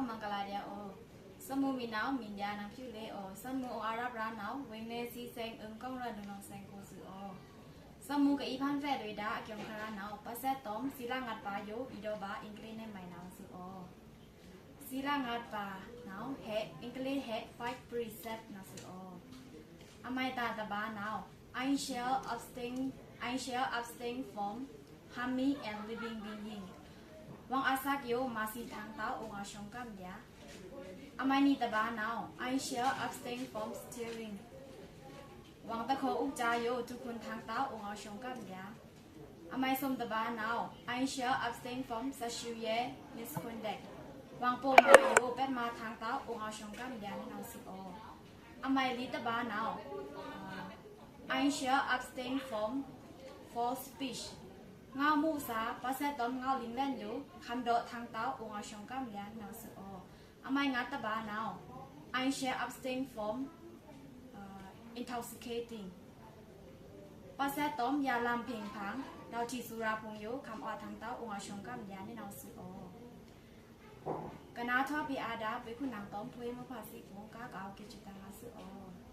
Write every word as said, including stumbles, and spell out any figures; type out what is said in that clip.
မင်္ဂလာဒႃႇဢေႃႈ။ သမ်ႉမူဝ်းမီးၼႃႇ မိၼ်ႇယႃႇ ၼင်ႇၽိဝ်းလႄႈဢေႃႈ။ သမ်ႉမူဝ်းဢႃႇရပ်ႉရႃႇၼႃႇ ဝဵင်းၼႄႇသီႇသႅင်ႇ ဢိူင်ႇၵွင်းရႃႇ ၼိုင်ႈၼွင်သႅင်ၵူႈၸိုဝ်ႈဢေႃႈ။ သမ်ႉမူဝ်းၵႃႈဢီႇၽၼ်းၽႅတ်ႉ လူၺ်ႈတႃႇ ဢၵျွင်းၶႃႈၼႃႇ ပႃႇသႅတ်ႉတွမ် သီႇလငၢတ်ႈပႃႇယူဝ်ႇ ဢီႇတေႃႇပႃႇ ဢိင်းၵလဵတ်ႈၼႆႉ မႂ်ႇၼႃႇၸိုဝ်ႈဢေႃႈ။ သီႇလငၢတ်ႈပႃႇၼႃႇ ႁႄႉ ဢိင်းၵလဵတ်ႈႁႄႉ five precepts ၼႃႇၸိုဝ်ႈဢေႃႈ။ ဢမၢႆႈတႃႇတပႃးၼႃႇ I shall abstain, I shall abstain from harming a living being. ဝၢင်းဢသၢၵ်ႈယူဝ်ႇ မႃးသီႇထၢင်တဝ်ႈ ဢွင်ႇဢဝ်သွင်ၵမ်ႇယႃႈ။ ဢမၢႆႈၼီႈတပႃးၼႃႇ I shall abstain from stealing. ဝၢင်းတၶေႃႈဢုၵ်ႉၸႃႇယူဝ်ႇ ၸုၵ်ႈၶုၼ်ထၢင်တဝ်ႈ ဢွင်ႇဢဝ်သွင်ၵမ်ႇယႃႈ။ ဢမၢႆႈသူမ်ႈတပႃးၼႃႇ I shall abstain from sexual misconduct. ဝၢင်းပူဝ်ႇမႃးယူဝ်ႇ ပႅတ်ႇမႃးထၢင်တဝ်ႈ ဢွင်ႇဢဝ်သွင်ၵမ်ႇယႃႈ ၼႆၼႃႇၸိုဝ်ႈဢေႃႈ။ ဢမၢႆႈလီႈတပႃးၼႃႇ I shall abstain from false speech. ငဝ်ႈမူႇသႃႇ ပႃႇသႅတ်ႉတွမ် ငဝ်ႈလိၼ်လႅၼ်ႇယူဝ်ႇ ၶမ်းတေႃႇထၢင်တဝ်ႈ ဢွင်ႇဢဝ်သွင်ၵမ်ႇယႃႈ ၼႆၼႃႇၸိုဝ်ႈဢေႃႈ။ ဢမၢႆႈငၢတ်ႈတပႃးၼႃႇ I shall abstain from, uh, intoxicating. ပႃႇသႅတ်ႉတွမ် ယႃႈလမ်ႇၽဵင်ႇၽၢင် လဝ်ႈထီႇ သူႇရႃႇ ၽုင်ႇယူဝ်ႇ ၶမ်းဢွတ်ႇထၢင်တဝ်ႈ ဢွင်ႇဢဝ်သွင်ၵမ်ႇယႃႈ ၼႆၼႃႇၸိုဝ်ႈဢေႃႈ။ ၵႃႈၼႃႈ ထွပ်ႇပီႈဢႃႇတႃႇ ပဵၼ်ၶုၼ်ၼင်ႇတွမ်ႇ ၽူႈမႃးၽႃႇသီႇၽုင်ႇ ၵႃႈၵဝ်ႇ ၵေႃႈၸိုဝ်ႈတၢင်းၼႃႇၸိုဝ်ႈဢေႃႈ။